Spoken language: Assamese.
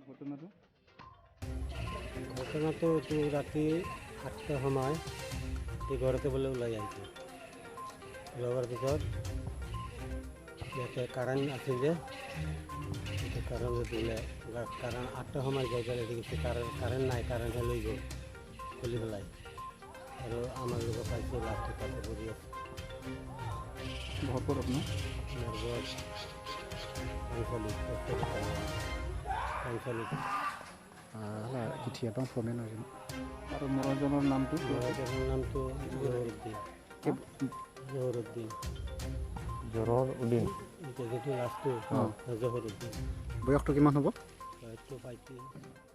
ঘটনাটো? ঘটনাটো এইটো ৰাতি 8টা সময় এই ঘৰতে বোলে ওলাই আহিছে। ওলোৱাৰ পিছত ইয়াতে কাৰেণ্ট আছিল যে, এতিয়া কাৰেণ্ট দিলে, কাৰেণ্ট 8টা সময় যাই পেলাই দেখিছে কাৰেণ্ট নাই, কাৰেণ্টহে লৈ গ'ল খুলি পেলাই। আৰু আমাৰ লোকে পাইছে লাষ্টত তাতে পৰি আছে। ঘৰ ক'ত আপোনাৰ? আমাৰ ঘৰ আঞ্চলিক আঞ্চলিক। আৰু মৰাজনৰ নামটো? মৰাজনৰ নামটো জহৰুদ্দিন। জহৰুদ্দিন। জহৰ উদ্দিন। এতিয়া যিটো লাষ্টটো জহৰুদ্দিন। বয়সটো কিমান হ'ব? বয়সটো 35।